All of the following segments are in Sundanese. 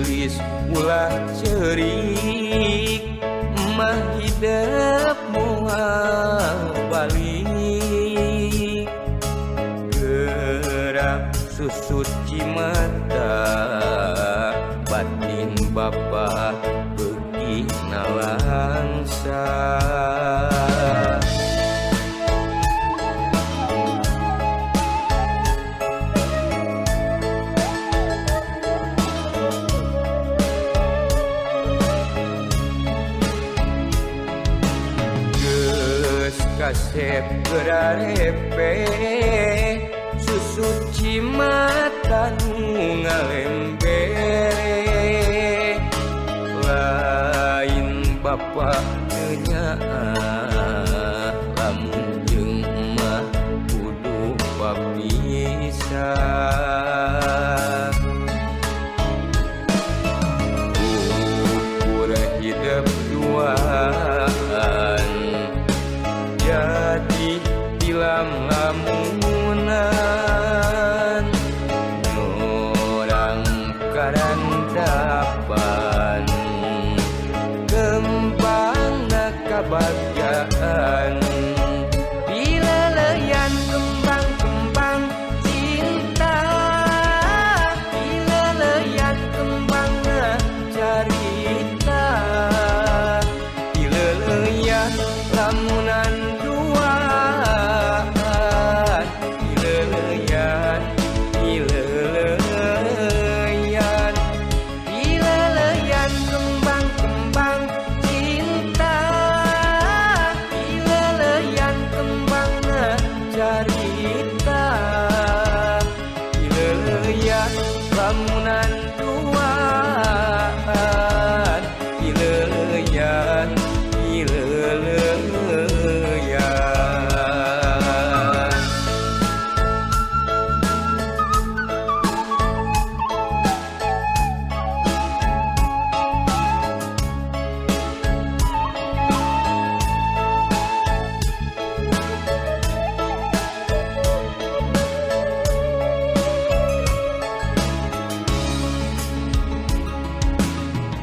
Geulis ulah ceurik mah hidep moal balik. Gerak susut cimata batin bapa beuki nalangsa. Kasep gerarepe susut cimata nu ngalembere. Lain bapa teu nyaah lamun jeung emak kudu papisah. Ukur hidep duaan jadi tilam lamunan, orang karandapan kembangna kabagjaan. Pileleyan kembang-kembang cinta, pileleyan kembangna carita, pileleyan lamunan duaan, pileleyan, pileleyan, pileleyan kembang-kembang cinta, pileleyan kembangna carita, pileleyan lamunan duaan, pileleyan, pileleyan.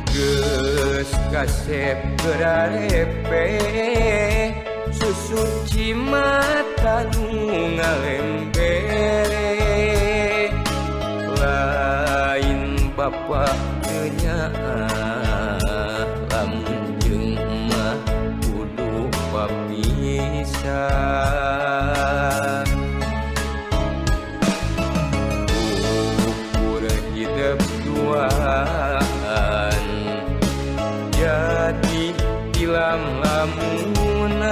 Geus kasep gerarepe susut cimata nu ngalembere. Lain bapa teu nyaah lamun jeung emak kudu papisah. Ukur hidep duaan jadi tilam lamunan,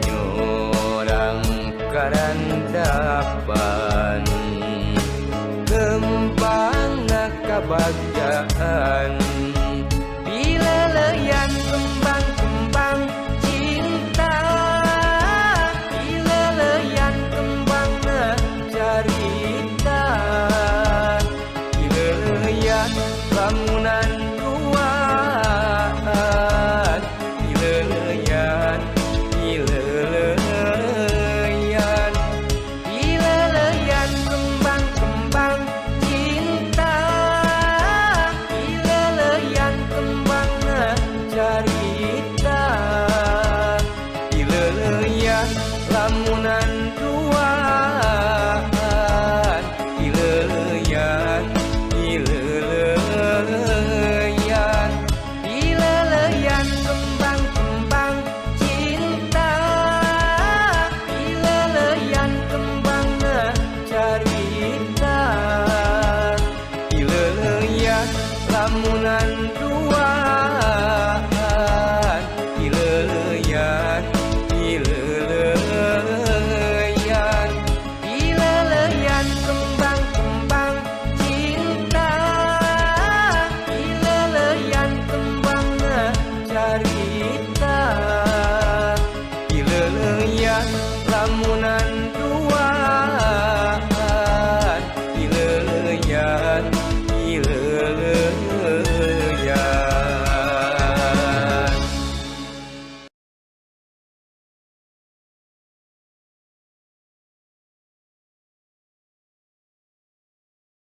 nyorang karandapan kembangna kabagjaan. Pileleyan kembang-kembang cinta, pileleyan kembangna carita, pileleyan lamunan duaan, pileleyan, pileleyan, pileleyan kembang-kembang cinta, pileleyan kembangna carita, pileleyan lamunan.